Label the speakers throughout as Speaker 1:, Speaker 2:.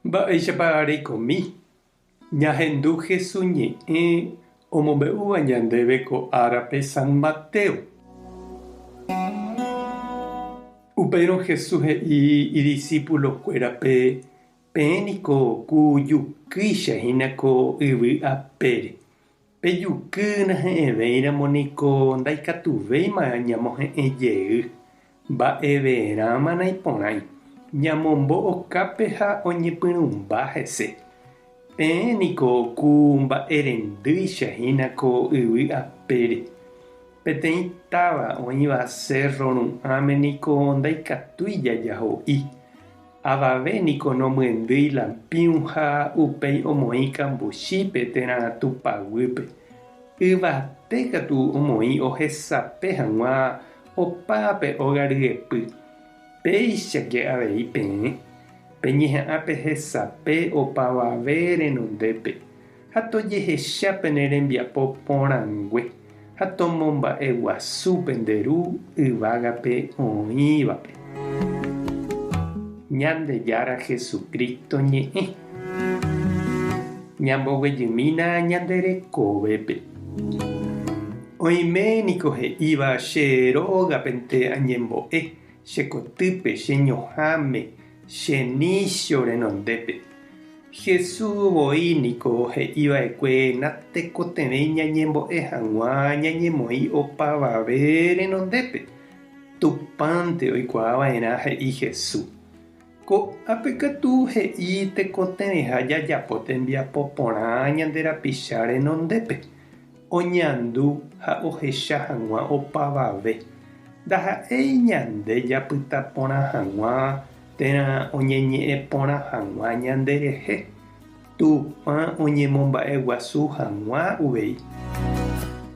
Speaker 1: Mba'éichapa reikomi? Ñahendu Hesu ñe'ẽ omombe'úva ñandéve ko árape San Mateo. Upérõ Jesús he'i idisípulokuérape, Peẽ niko ku jukýicha hína ko yvy apére. Pe juky nahe'ẽvéiramo niko ndaikatuvéima ñamohe'ẽ jey, mba'everãma naiporãi, ñamombo okápe ha oñepyrũmba hese. Peẽ niko ku mba'erendýicha hína ko yvy apére. Peteĩ táva oĩva sérro ru'ãme niko ndaikatúi jajaho'i. Avave niko nomyendýi lampĩu ha upéi omoĩ kambuchípe térã tupaguýpe. Yvate katu omoĩ ohesape hag̃ua opa pe óga ryepy. Péichake avei peẽ, peñeha'ã pehesape opavave renondépe, ha tojehecha pene rembiapo porãngue, ha tomomba'eguasu pende Ru yvágape oĩvape. Ñandejára Jesucristo ñe'ẽ. Ñamboguejymína ñande rekovépe. Oime niko he'íva che rógapente añembo'e, che kotýpe, che ñohãme, che nícho renondépe. Jesús voi niko he'i va'ekue natekotevẽi ñañembo'e hag̃ua ñañemoĩ opavave renondépe. Tupãnte oikuaa va'erã he'i Jesús. Ko'ápe katu he'i tekotevẽha jajapo tembiapo porã ñande rapicha renondépe, oñandu ha ohecha hag̃ua opavave. Ndaha'éi ñande japyta porã hag̃ua térã oñeñe'ẽ porã hag̃ua ñanderehe, Tupã oñemomba'eguasu hag̃ua uvei.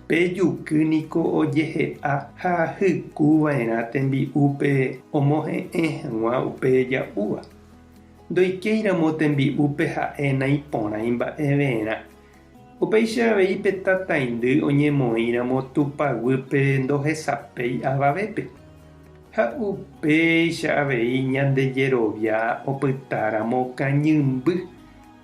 Speaker 1: Pe juky niko ojehe'a ha hyku va'erã tembi'úpe omohe'ẽ hag̃ua upe ja'úva. Ndoikéiramo tembi'úpe ha'e naiporãi mba'everã. Upéicha avei pe tataindy oñemoĩramo tupa guýpe ndohesapéi avavépe. Ha upéicha avei ñande jerovia opytáramo kañymby,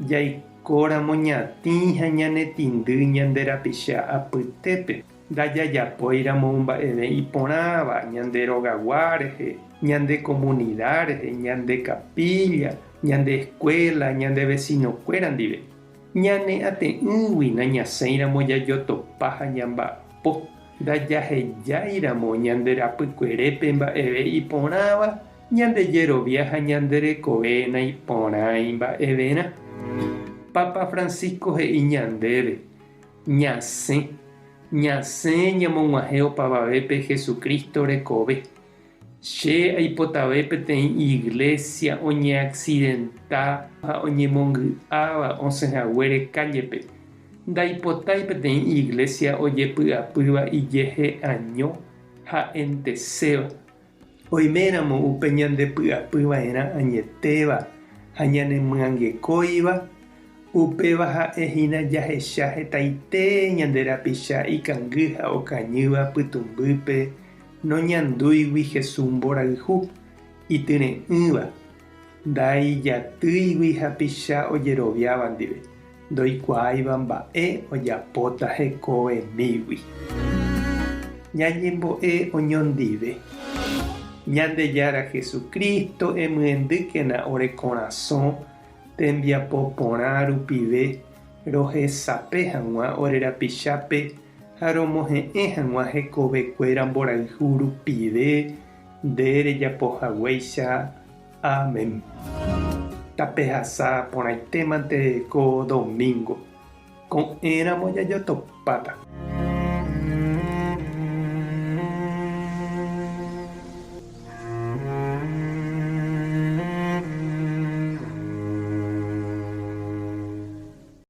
Speaker 1: jaikóramo ñatĩ ha ñanetĩndy ñande rapicha apytépe, ndajajapóiramo mba'eve iporãva ñande rogagua rehe, ñande komunida rehe, ñande kapílla, ñande eskuéla, ñande vesinokuéra ndive. Ñane ate'ỹgui nañasẽiramo jajotopa ha ñamba'apo, ndajahejáiramo ñande rapykuerépe mba'eve iporãva, ñande jerovia ha ñande rekove naiporãi mba'everã. Papa Francisco he'i ñandéve, Ñasẽ, ñasẽ ñamog̃uahẽ opavavépe Jesucristo rekove. Che aipotave peteĩ iglésia oñeaksidenta ha oñemongy'áva osẽhaguére kállepe. Ndaipotái peteĩ iglésia ojepy'apýva ijehe año ha'enteséva. Oiméramo upe ñandepy'apyva'erã añetéva ha ñanemyangekóiva, upéva ha'e hína jahecha hetaite ñande rapicha ikangy ha okañýva pytũmbýpe Noñandúigui Jesús mborayhu, ityre'ỹva, ndaijatýigui hapicha ojeroviáva ndive, ndoikuaáiva mba'e ojapóta hekovemígui. Ñañembo'e oñondive. Ñandejára Jesucristo emyendýkena ore korasõ tembiapo porã rupive rohesape hag̃ua ore rapichápe ha romohe'ẽ hag̃ua hekove kuéra mborayhu rupive nde rejapo haguéicha. Amén. Tapehasa porãitémante ko domingo. Ko'ẽramo jajotopáta.